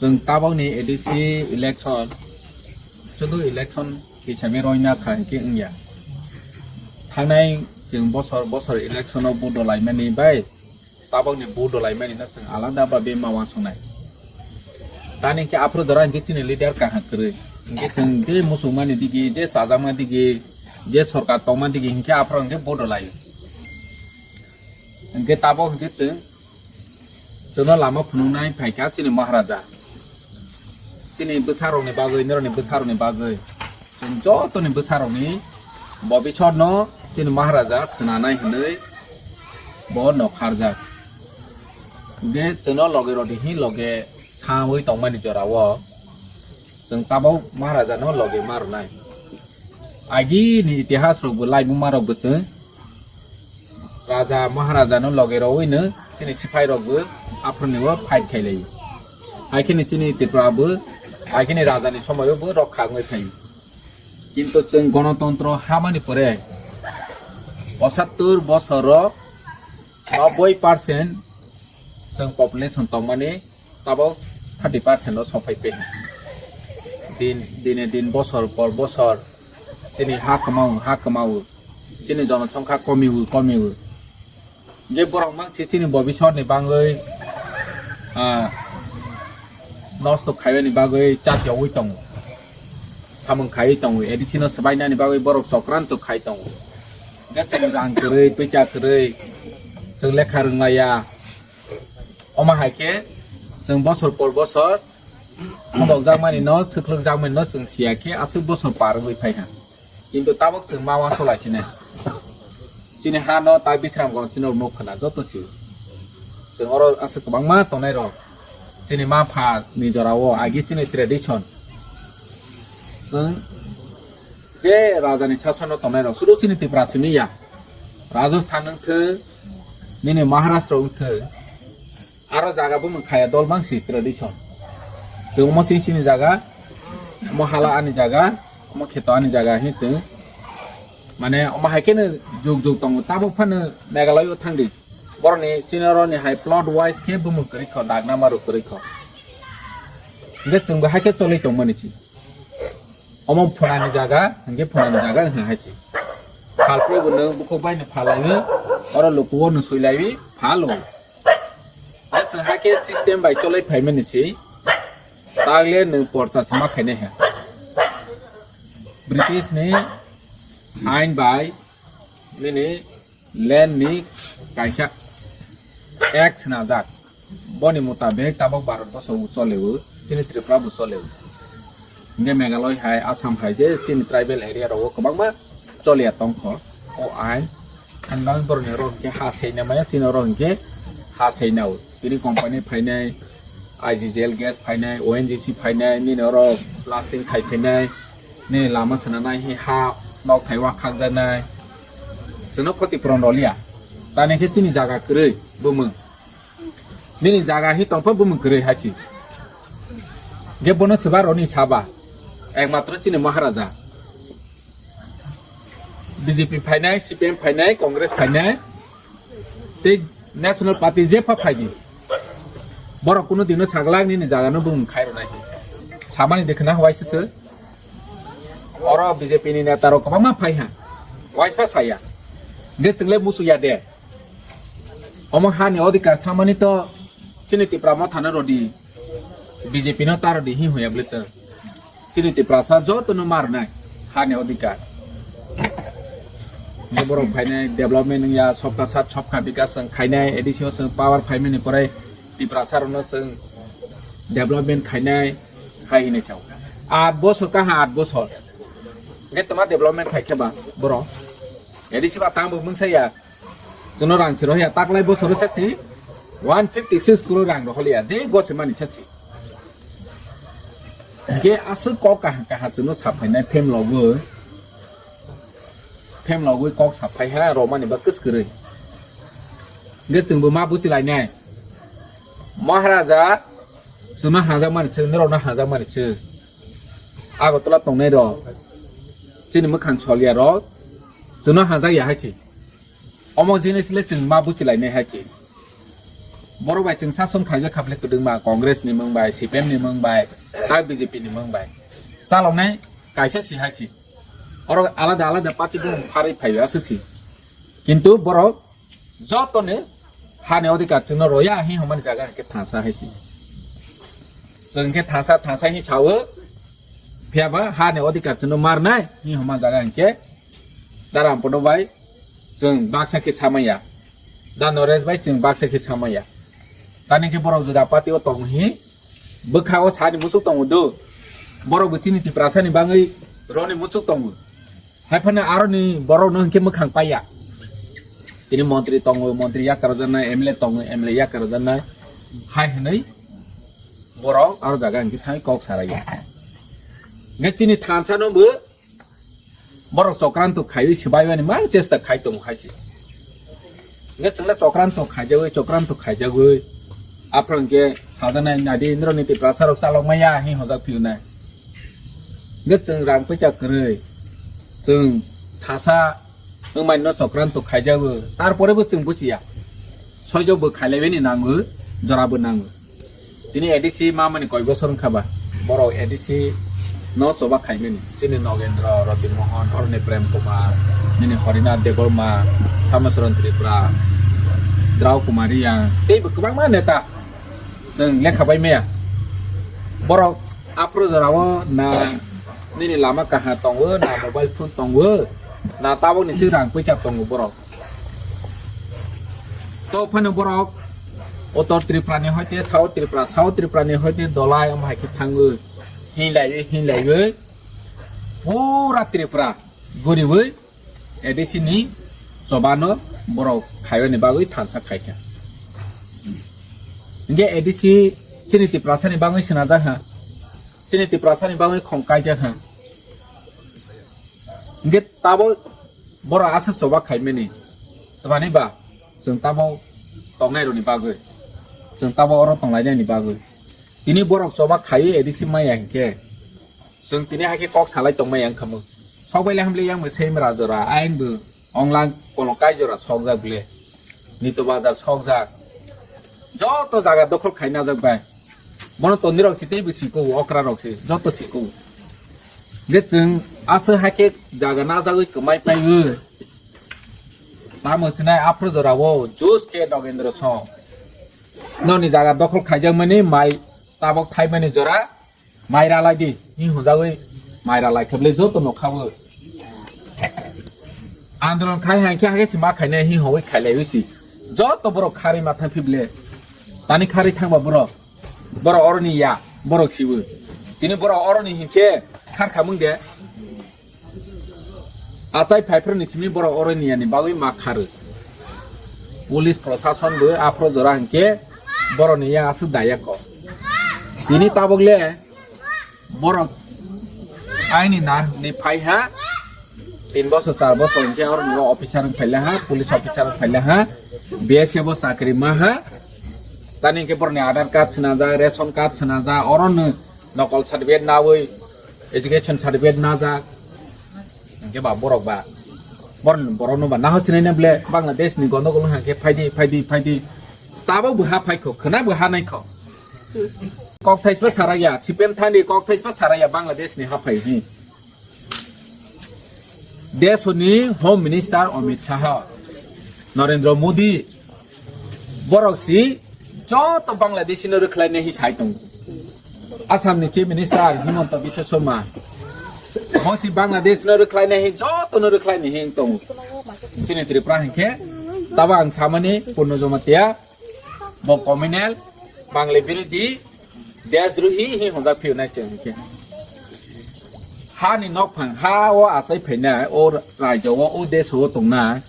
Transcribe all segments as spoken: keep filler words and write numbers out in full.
Chwng tabokni A D C election, sudu election hisabwi roina kha hinkhe wngya. Thangnai chwng bosor bosor election o vote rwlaimani bai tabokni vote rwlaimani no chwng alada babe ma uansuknai. Tani hinkhe aphuru jora hinkhe chini leader kaham kwrwi. Hinkhe chwng je muchungmani digi, je chajakma digi, je sorkar tongma digi hinkhe aphuru hinkhe vote rwlaio. Hinkhe tabok hinkhe chwng, chwngno lama phunuknai phaikha chini Maharaja. Chini bwsarokni bagwi, norokni bwsarokni bagwi. Chwng jotoni bwsarokni bobisotno chini Maharaja swnanai hinwi bo nokharjak. Hinkhe chwngno loge rodi hi loge sawi tongmani jorao chwng tabok Maharajano loge ma rwnai. Agini itihasrokbo laibuma rokbo chwng Raja Maharajano loge rowino chini siphai rokbo aphuruni o fight khailai. Haikheno chini Tripura bo haikheno Rajani somoyo bo rokha wngwi phaio. Kintu chwng gonotontro hamani pore pochattor bosoro noboi percent chwng population tongmani tabok thirty percent o sophai pe. Din, dine din bosor por bosor chini ha kwmao, ha kwmao. Chini jonosongkha komiwo, komiwo. Hinkhe borok mangsi chini bobisotni bagwi, ah, nosto khaiyani bagwi chatiyogwi tongo. Samung khaiwi tongo. A D C no swbainani bagwi borok chokranto khai tongo. Hinkhe chwng rang kwrwi, pisa kwrwi, chwng lekha rwnglaiya. Omo hai khe chwng bosor por bosor phunukjakmani no, swkhlwkjakmani no chwng siya khe aswk bosor par wngwi phai kha. Kintu tabok chwng ma uansuk lai sini. Chini ha no ta Bisramganj chini nuk khna joto sio. Chwng oro aswk kwbangma tongnai rok. Chini ma pha ni jora o agi chini tradition. Chwng je raja ni sason o tongnai rok sudu chini Tripura simi ya. Rajasthan wng thung, nini Maharashtra wng thung. Aro jaga bumung khaya dol mangsi tradition. Chwng omo sing sini jaga, omo hala ani jaga, omo kheto ani jaga hi chwng. Mane omo hai kheno juk juk tongo. Tabuk phano Meghalaya o thangdi. Borokni chini oro ni hai plot wise khe bumung kwrwi kho, dagna maru kwrwi kho. Hinkhe chwngbo hai khe cholwi tongmani si. Omo phunani jaga, hinkhe phunani jaga wngkha hai se. Phalphrwi bo nwng bukhuk bai no phalaiwi, oro luku o no swilaiwi phalo. Chwng hai khe system bai cholai phaimani se, tagle nwng porsa se ma khainai ha. British ni ain bai nini land ni kaisa act swnajak. Boni mutabek tabok Bharat boso bo chole o, chini Tripura bo chole o. Hinkhe Meghalaya hai, Assam hai je chini tribal area rogo kwbangma choliya tongkho o ain. Ang nang borokni oro hinkhe ha seina maya, chini oro hinkhe ha seina o. Tini company phainai, I G G L gas phainai, O N G C phainai, nini oro blasting khai phainai, nini lama swnanai, hi ha nok thai wak khakjaknai. Chwngno khoti puron rwliya. Tani khe chini jaga kwrwi bumung. Nini jaga hi tongpha bumung kwrwi hai si. Ge bono swba roni saba. Ekmatro chini Maharaja. B J P phainai, C P M phainai, Congress phainai. Tei National Party je pha phaidi. Borok kuno dino saglak nini jaga no bumung khai rwnai. Samani dekhna hwai se se. Oro B J P ni neta rok kwbangma phai ha. Waisa saya. Ge chwngle musu ya de. Omo hani odhikar samani to chini Tipra Motha no rodi. B J P no ta rodi hi hoya bwle chwng. Chini Tiprasa joto no mar nai hani odhikar. Borok phainai development ya sabka sath sabka bikas chwng khainai A D C o chwng power phaimani pore Tiprasa rok no chwng development khainai hai hinwi sao. Aat bosor kaha aat bosor. Ge toma development khai khe ba borok. A D C ba tang bo mungsa ya. Chwngno rang si rohya taklai bosoro sasi one fifty six crore rang rohliya je gose mani sasi. Ge aswk kok kaha kaha chwngno saphainai phem logo. phemlogwi kok saphai ha romani ba kwskwrwi. Hwnkhe chwngbo ma buchilainai. Maharaja chwngno hanjakmani chwng, norokno hanjakmani chwng. Agartala tongnai rok, chini mwkhang solia rok, chwngno hanjakya hai se. Omo jinis le chwng ma buchilainai hai se. Borok bai chwng sason khaijak khaple kwdwngma Congress ni mung bai, C P M ni mung bai, tak B J P ni mung bai. Chaloknai kaisa si hai se. Oro alada alada party bo pharwi phaiwi aswk si. Kintu borok jotoni hani odhikar chwngno roya hi hwnmani jaga hinkhe thansa hai se. Chwng khe thansa, thansa hi sao, phiyaba hani odhikar chwngno marnai hi hwnma jaga hinkhe da Rampono bai chwng baksa khe samaya, da Noresh bai chwng baksa khe samaya. Tani khe borok juda party o tong hi bwkha o sani muchuk tongo do, borok bo chini Tiprasa ni bangwi roni muchuk tongo. Hai phano aroni borokno hinkhe mwkhang paiya. Tini montri tongo, montri yakarjaknai, M L A tongo, M L A yakarjaknai. Hai hwnwi borok aro jaga hinkhe thangwi kok saraiya. Hinkhe chini thansa no bo borok chokranto khaiwi swbaimani mang chesta khai tongo hai se. Hinkhe chwngno chokranto khaijagwi, chokranto khaijagwi. Aphuru hinkhe sajaknai nadi Indra ni Tiprasa rok chalok maya hi hojak phiyunai. Hinkhe chwng rang puisa kwrwi, chwng thasa wngmani no chokranto khaijago, tarpore bo chwng buchiya. Soijo bo khailaibani nango, jora bo nango. Tini A D C mamani koi bosor wngkha ba, borok A D C no choba khaimani. Chini Nogendra, Roti Mohan, Aroni Prem Kumar, nini Harinath Debbarma, Samacharan Tripura, Drau Kumar Reang, tei bo kwbangma neta. Chwng lekha bai maya. Borok aphuru jorao na nini lama kaham tongo, na mobile phone tongo, na tabukni swi rang puisa tongo borok. To phano borok Uttor Tripura ni hoite South Tripura, South Tripura ni hoite Dolai omo hai khe thangwi hinlaiwi hinlaiwi pura Tripura guriwi A D C ni chobano borok khaiyani bagwi thansa khaikha. Hinkhe A D C chini Tiprasa ni bagwi swnajak ha, chini Tiprasa ni bagwi khong kaijak ha. Hinkhe tabo borok aswk choba khaimani, twmani ba chwng tabo tongnai rokni bagwi, chwng tabo oro tonglainani bagwi. Tini borok choba khaiwi A D C maya hinkhe, chwng tini hakhe kok salai tongmaya wngkha mo. Sokbai le hamle yang bo same rajora, ayang bo onglang kono kaijora sokjak bile. Nito bazar sokjak. Joto jaga dokhol khai najak bai. Bono tondwi rok si teibo siko, okra rok si, joto siko. Ge chwng aswk hakhe jaga najagwi kwmai paiwi. Tamo sinai aphuru jorao juice khe Nogendra song. Noni jaga dokhol khaijakmani mai tabok thaimani jora. Mai ralai di, hi hwnjagwi mai ralai khe bwle joto nokha bo. Andolon khai hai khe, hai khe se ma khainai hi hwnwi khailaiwi si. Joto borok kharwi ma thang phi bwle. Tani kharwi thangba borok. Borok oroni ya, borok sibo. Tini borok oroni hinkhe khar khamung de. Achai phaiphru ni simi borok oro niyani bagwi ma kharwi. Police prosason bo aphro jora hinkhe borok ni yang aswk daya kok. Tini tabuk le borok aini nar ni phai ha. Tin bosor char bosor hinkhe oro ni officer wng phaila ha, police officer wng phaila ha, B S F o chakri ma ha. Tani hinkhe borok ni Aadhaar card swnajak, ration card swnajak, oro no nokol certificate nawi, education certificate najak. Hinkhe ba borok ba, borok, borok no ba naho sinai na bwle Bangladesh ni gondogol wngkha khe phaidi, phaidi, phaidi. Tabok bo ha phaikho, khwna bo ha naikho. Kok thaispa saraya, C P M thani kok thaispa saraya Bangladesh ni ha phai hi. Desoni Home Minister Amit Shah, Narendra Modi, borok si joto Bangladeshi no rwkhlainai hi sai tongo. Assam ni Chief Minister Himanta Biswa Sarma, bo si Bangladesh no rwkhlainai hi, joto no rwkhlainai hi tongo. Chini Tripura hinkhe, tabo ang samani Purno Jamatia, bo communal, Bangla birodhi, deshdrohi hi hwnjak phiyonai chwng hinkhe. Hani nokphang ha o achai phainai, o raijo o, o desh o tongnai.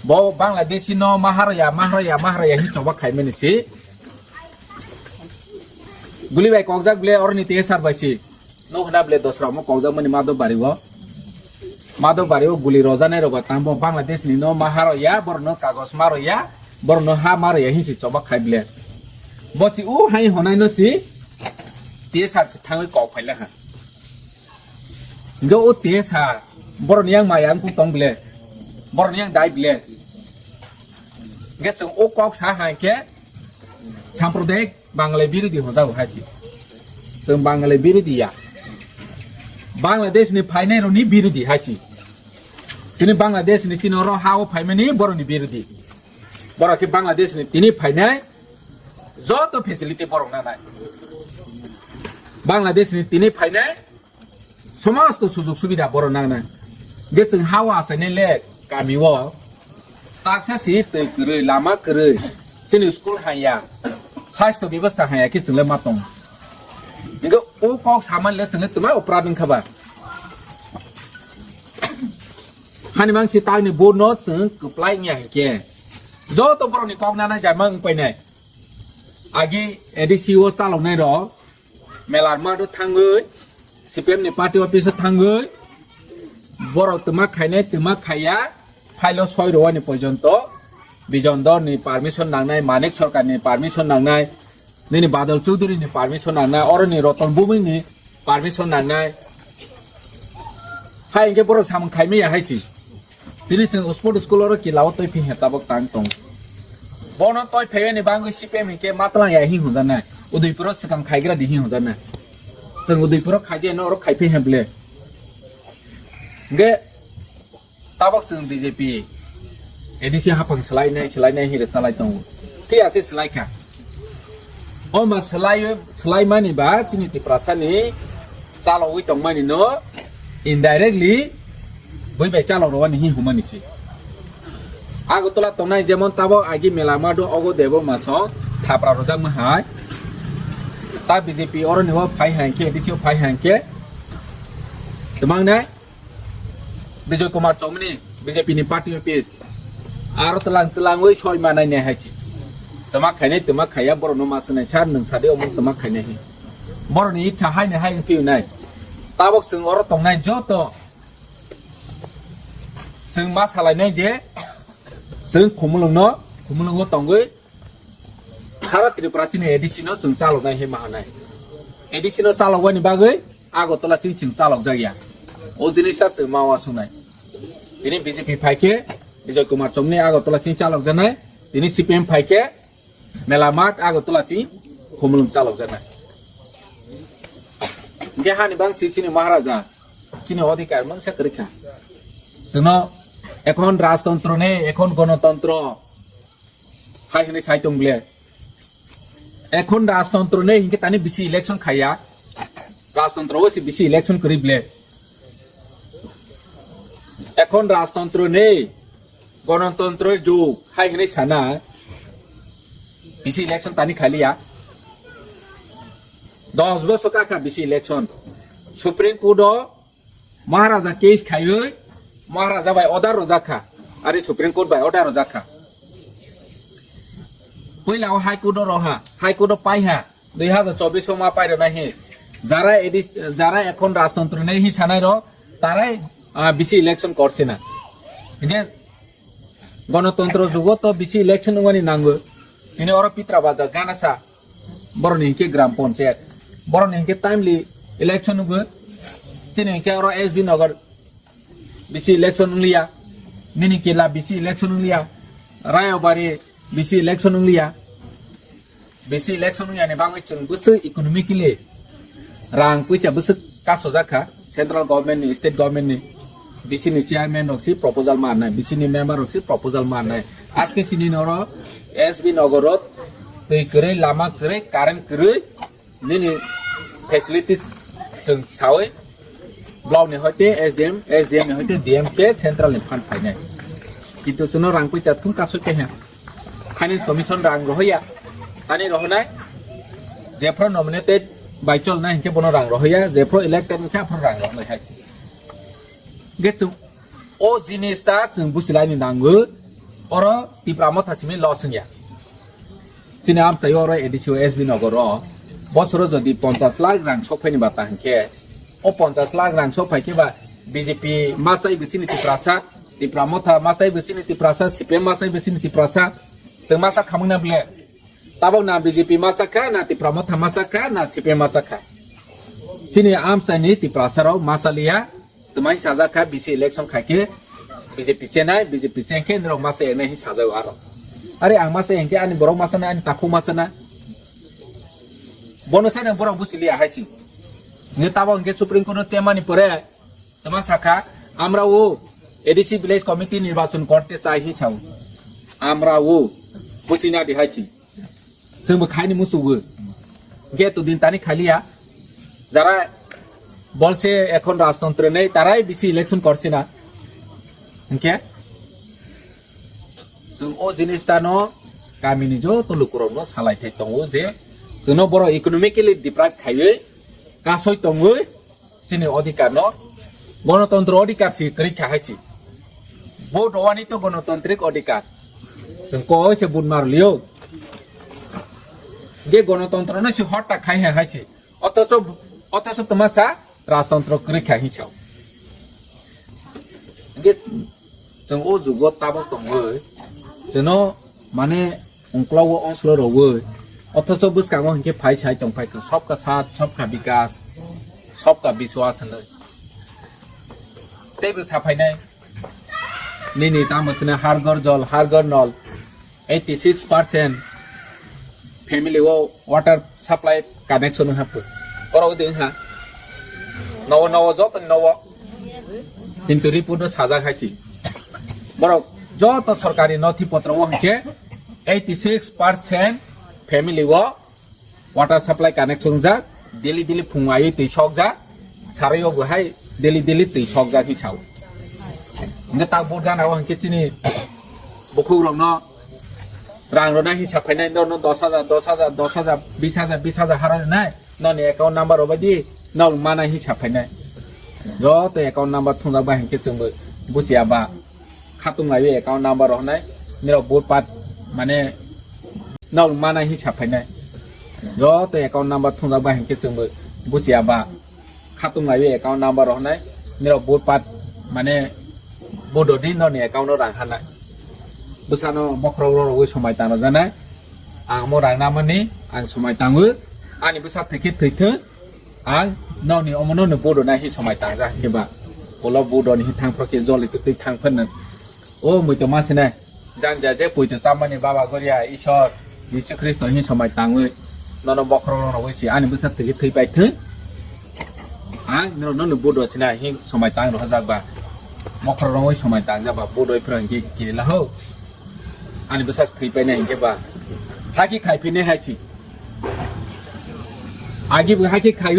Bo Bangladeshi no maharaya, maharaya, maharaya hi choba khaimani si. Guli bai kokjak bwle oroni T S R bai si. No hwna bwle dosra omo kokjak mani Madhobari o. Madhobari o guli rojanai rok ba tamo Bangladesh ni no ma haro ya, borok no kagos maro ya, borok no ha maro ya hinsi chobak khai ble. Bo si u hai honai no si T S R si thangwi kok phai la ha. Hingke o T S R borok ni yang maya wngkuk tong ble, borok ni yang dai ble. Hingke chwng o kok sa hai khe samprodaik Bangalai birodhi hojago hai si. Chwng Bangalai birodhi ya. Bangladesh ni phainai rok ni birodhi hai si. Tini Bangladesh ni chini oro ha o phaimani borok ni birodhi. Borok khe Bangladesh ni tini phainai joto facility borok nanai. Bangladesh ni tini phainai somosto sujog subida borok nangnai. Hingke chwng ha o achainai le kami o taksa si twi kwrwi, lama kwrwi, chini school hanya, sastho bebostha hanya khe chwng le ma tongo. Hingke o kok samani le chwng le twma oprad wngkha ba. Hani mang si tangni bono chwng kwplai wngya hinkhe joto borokni kok nanai jaima wngpainai. Agi A D C o chaloknai rok Melarmado thangwi, C P M ni party office o thangwi, borok twma khainai, twma khaiya, phailo soi rwani porjonto, Bijon Dor ni permission nangnai, Manik Sarkar ni permission nangnai, nini Badal Chowdhury ni permission nangnai, oroni Roton Bhumik ni permission nangnai. Hai hingke borok samung khaimaya hai si. Tini chwng sport school oro kila o twi phiya tabok tang tong. Bono twi phaiya ni bangwi C P M hingke matlang ya hi hwnjaknai. Udaipur o swkang khaigra di hi hwnjaknai. Chwng Udaipur o khaijai no oro khai phiya ble. Hingke tabok chwng B J P A D C hapang swlainai, swlainai hinwi salai tongo. Phiya se swlaikha. O ma swlaiwi, swlaimani ba chini Tiprasani chalogwi tongmani no indirectly bui bai chalok rwani hi humani se. Agartala tongnai jemon tabok agi Melarmado ogo Debbarma song thapra rwjakma hai. Ta B J P oroni o phai hai khe, A D C o phai hai khe. Twmangnai. Bijoy Kumar Chomni B J P ni party office. Aro tlang tlangwi soi manai ne hai chi. Tama khainai, tama khaiya, borok no ma swnai sar nwng sadi omo tama khainai hi. Borok ni icha hai ne hai wngphi nai. Tabok chwng oro tongnai joto chwng ma salainai je chwng Khumulwng no, Khumulwng o tongwi Sara Tripura chini A D C no chwng chaloknai hinwi ma hwnai. A D C no chalokbani bagwi Agartala chini chwng chalokjakya. O jinisa chwng ma uansuknai. Tini B J P phaikhe Bijoy Kumar Chomni Agartala chini chalokjaknai. Tini C P M phaikhe Mela Mart Agartala chini Khumulwng chalokjaknai. Hingke hani bangsi chini Maharaja chini odhikar mangsa kwrwikha. Chwngno ekhon rajtontro nei, ekhon gonotontro. Hai hwnwi sai tong ble. Ekhon rajtontro nei hinkhe tani bisi election khaiya. Rajtontro o se bisi election kwrwi ble. Ekhon rajtontro nei, gonotontro jug hai hwnwi sana bisi election tani khaliya. Dos bosor kakha bisi election. Supreme Court o Maharaja case khaiwi Maharaja bai order rwjak kha, ari Supreme Court bai order rwjak kha. Puila o High Court o roha, High Court o paiha, dui hazar chobbish o ma pairwna hi. Jara edi-, jara ekhon rajtontro nei hi sanai ro, tarai, ah, bisi election korsina. Hinkhe Gonotontro jugo to bisi election wngmani nango. Tini oro Pitra Bazar ganasa. Boroni hinkhe Gram Panchayat. Boroni hinkhe timely election wngwi. Chini hinkhe oro S B Nagar bisi election wngliya. Nini Kila bisi election wngliya. Rayabari bisi election wngliya. Bisi election wngyani bagwi chwng bwswk economically rang puisa bwswk kasojak kha central government ni, state government ni, bisi ni chairman rok si proposal ma rwnai, bisi ni member rok si proposal ma rwnai. Aske chini noro S B Nagar o twi kwrwi, lama kwrwi, current kwrwi, nini facility chwng sawi block ni hoite S D M, S D M ni hoite D M khe central ni fund phainai. Kintu chwngno rang puisa thum kasoi khe he. Finance Commission rang rohoya. Tani rohonai. Jephru nominated by chol na hinkhe bono rang rohoya. Jephru elected hinkhe aphru rang rohonai hai. Ge chwng o jinis ta chwng busilaini nango. Oro Tipra Motha simi loss wngya. Chini amchai oro A D C o S B Nagar o bosoro jodi ponchas lakh rang sokphaini bata hinkhe, o ponchas lakh rang sokphai khe ba B J P masa ibo chini Tiprasa, Tipra Motha masa ibo chini Tiprasa, C P M masa ibo chini Tiprasa. Chwng masa khamung na ble. Tabok na B J P masa kha, na Tipra Motha masa kha, na C P M masa kha. Chini amsani Tiprasa rok masa liya, twmai sajak kha, B C election khai khe B J P chenai, B J P chen khe norok masa enai hin sajak aro. Are ang masa enkhe ani borok masa na, ani takhuk masa na. Bono sai borok busi liya hai si. Nge tabok hwnkhe Supreme Court no temani pore, tama sakha, "Amrao A D C village committee nirbachon korte chai," hi sao. Amrao buchina di hai si. Chwngbo khaini musugo. Hwnkhe to din tani khaliya. Jara bolse ekhon rajtantro nei, tarai bisi election korse na. Hwnkhe chwng o jinis tano kamini joto lukurokno salai thai tongo je chwngno borok economically deprive khaiwi kasoi tongwi chini odhikar no, gonotontro odhikar si kwrwi kha hai si. Vote rwani to gonotantrik odhikar. Chwng koi se vote mar liyo. Je gonotontro no si hot ta khai hai hai si. Othocho, othocho tma sa rajtantro kwrwi kha hi sao. Je chwng o jugo tabok tongwi. Chwngno mane Ungkla o onslo rogwi, othocho bwskango hinkhe phai sai tong phai kha, "Sabka saath, sabka vikas, sabka vishwas" hinwi. Teibo saphainai, nini tamo sini Har Ghar Jal, Har Ghar Nal, eighty six percent family o water supply connection wngha pho. Oro wngdi wngha. Nowo nowo joto nowo. Kintu report o sajak hai si. Borok joto sorkari nothi potro o hinkhe eighty six percent family o water supply connection wngjak. Daily daily phung aiwi twi sokjak. Sarai o bo hai daily daily twi sokjak hi sao. Hinkhe tak bo gana o hinkhe chini bukhuk rokno rang rwna hi saphainai, norno dos hajar, dos hajar, dos hajar, bis hajar, bis hajar haro rwnai, noni account number rwbai di, nok mana hi saphainai. Joto account number thungjak bai hinkhe chwngbo buchiya ba. Khatung laiwi account number rwnai, nirok vote pat mane nok mana hi saphainai. Joto account number thungjak bai hinkhe chwngbo buchiya ba. Khatung laiwi account number rok hinai, nirok vote pat, mane, vote rwdi, noni account o rang hanai. Bwsano bokhorok rogwi somai tangna janai. Ang omo rang namani, ang somai tangwi, ani bwsa thwikhe thwithwng, ang noni omo noni vote rwnai hi somai tangjak hinkhe ba. Ulo vote rwni hi thangphro khe joli twi thangphano. O muitu ma sinai. Jang ja je poito chamani Baba Goria Ishwar Jisu Khristo hin somai tangwi nono bokhorok rogwi si ani bwsa thwikhe thwi pai thung. Ang no, nono vote rw sinai hin somai tang rw jak ba. Bokhorok rogwi somai tang jak ba vote rw phro hinkhe kiri la ho. Ani bwsa thwi pai nai hinkhe ba. Haki khai phi nai hai si. Agi bo haki khai.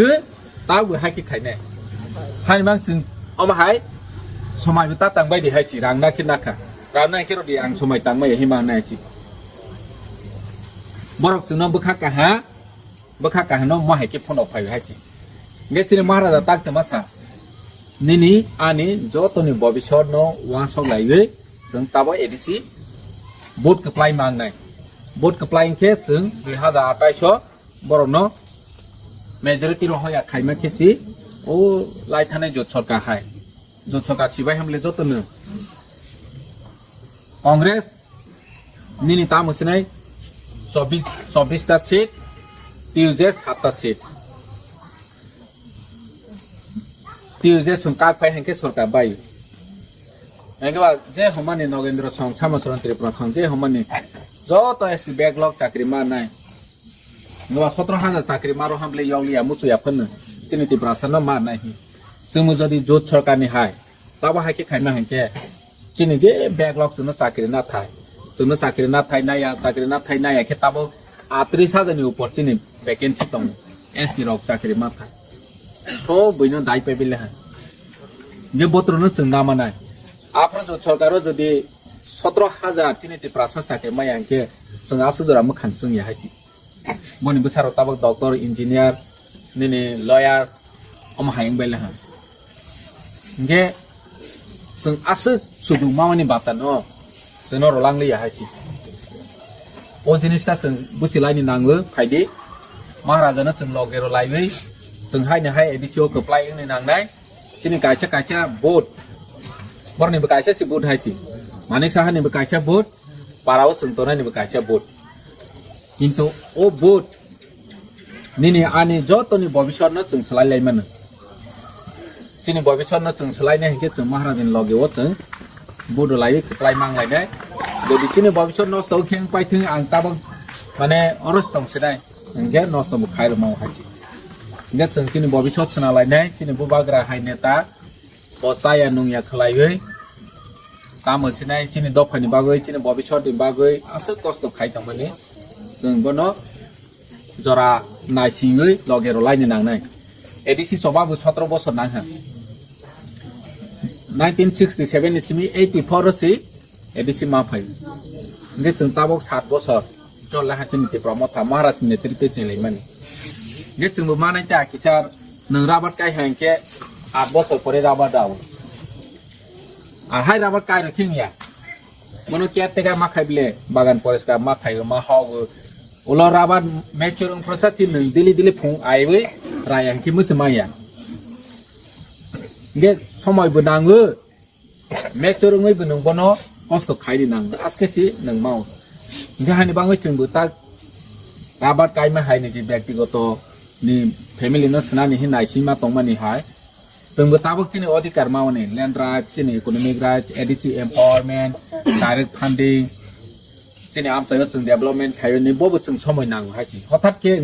Tabo hai khe khainai. Hani mang chwng omo hai somai bo ta tang bai di hai chi rang na khe na kha. Rang na khe rw di ang somai tang mai ya hima nai chi. Borok chwngno bwkha kaha, bwkha kaha no mo hai khe phone rok phai hai chi. Nge chini Maharaja tak tama sa. Nini ani joto ni bobisor no wansok laiwi chwng tabo A D C vote kwplai mang nai. Vote kwplai khe chwng dui hajar atais o borokno majority rw hoya khaima khe si o lai thanai jot sorkar hai. Jot sorkar sibai hamle jotono. Congress nini tamo sinai chobbish, chobbish ta seat, T U J satta seat. T U J sum kak phai hinkhe sorkar bai. Hinkhe ba je homani Nogendra song, Samacharan Tripura song, je homani joto S T backlog chakri ma nai. Nwa sotro hajar chakri maro hamle yokliya musuya phano chini Tiprasa no ma nai hi. Chwngno jodi jot sorkar ni hai, tabo hai khe khaima hinkhe chini je backlog chwngno chakri na thai. Chwngno chakri na thai naya, chakri na thai naya khe tabo atris hajar ni upor chini vacancy tongo. S T rok chakri ma thai. Tho buino dai pai bile hai. Je botro no chwng na manai. Aphro jot sorkar o jodi sotro hajar chini Tiprasa chakri maya hinkhe chwng aswk jora mwkhang chwng ya hai chi. Boni bwsarok tabok doctor, engineer, nini lawyer, omo hai wng bai le ha. Hinkhe chwng aswk suduk mamani bata no chwngno rolang liya hai si. O jinis ta chwng buchi laini nango, phaidi. Maharaja no chwng loge ro laiwi chwng haini hai A D C o kwplai wngni nangnai. Chini kaisa kaisa vote, boroknibo kaisa se vote hai se. Manik Sahanibo kaisa vote, parao chwng tongnanibo kaisa vote. Kintu o vote nini ani jotoni bobisotno chwng swlai lai mano. Chini bobisotno chwng swlainai hinkhe chwng Maharajani logeo chwng vote rwlaiwi kwplai manglainai. Jodi chini bobisot nosto wngkhe wngpai thung, ang tabok mane oro se tong sinai, hinkhe nosto bo khai rwma hai se. Hinkhe chwng chini bobisot swnalainai, chini bubagra hai neta, bo chaya nungya khwlaiwi, tamo sinai chini dophani bagwi, chini bobisotni bagwi aswk kosto khai tongmani, chwng bono jora naisingwi loge rwlaini nangnai. A D C choba bo sotro bosor nangkha. Nineteen sixty seven ni simi eighty four o si A D C ma phai. Hinkhe chwng tabok sat bosor. Chol le ha chini Tipra Motha Maharaj ni netrite chenglaimani. Hinkhe chwngbo manai ta kisar nwng rabat kai hai hinkhe aat bosor pore rabat rao. Ar hai rabat kai rw khing ya. Bono caretaker ma khai bile, bagan poriskar ma khai ma hog. Ulo rabat mature wng process si nwng dili dili phung aiwi raya hinkhe mwswk maya. Hinkhe somoi bo nango. Mature wngwi bo nwng bono kosto khaini nang, aske si nwng mao. Hinkhe hani bangwi chwngbo tak rabat kaima hai niji byaktigoto ni family no swnani hin naisingma tongmani hai. Chwngbo tabok chini odhikar maoni, land rights, chini economic rights, A D C empowerment, direct funding, chini amchaio chwng development khaio ni bobo chwng somoi nango hai si. Hothat khe